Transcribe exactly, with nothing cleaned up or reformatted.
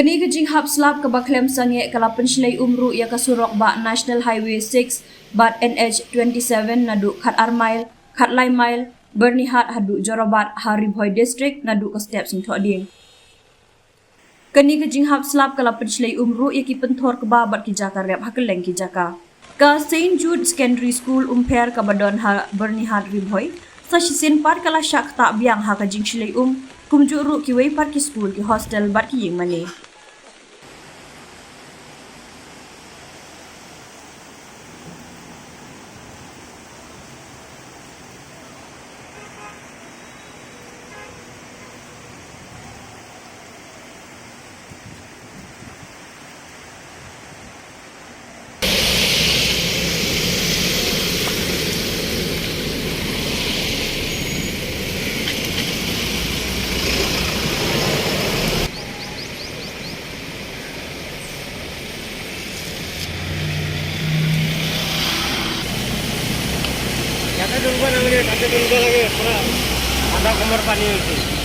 Kane ka jinghap slap kaba khlem sangeh ka la pynshlei um ruh ïa ka surok ba National Highway six bad N H twenty-seven naduh khatar mail, khatlai mail, Byrnihat haduh Jorabat ha Ri Bhoi District naduh ka step Singthohdieng. Kane ka jinghap slap ka la pynshlei um ruh ïa ki pynthor kba bad ki jaka rep ha kylleng ki jaka. Ka Saint Jude Secondary School Umpher kaba don ha Byrnihat Ri Bhoi, sa shisien pat ka la shah ktah biang ha ka jingshlei um, kumjuh ruh kiwei pat ki skul, ki hostel bad ki ïingmane. Jate dulba na lage, jate dulba lage, pura adha komor pani hoise.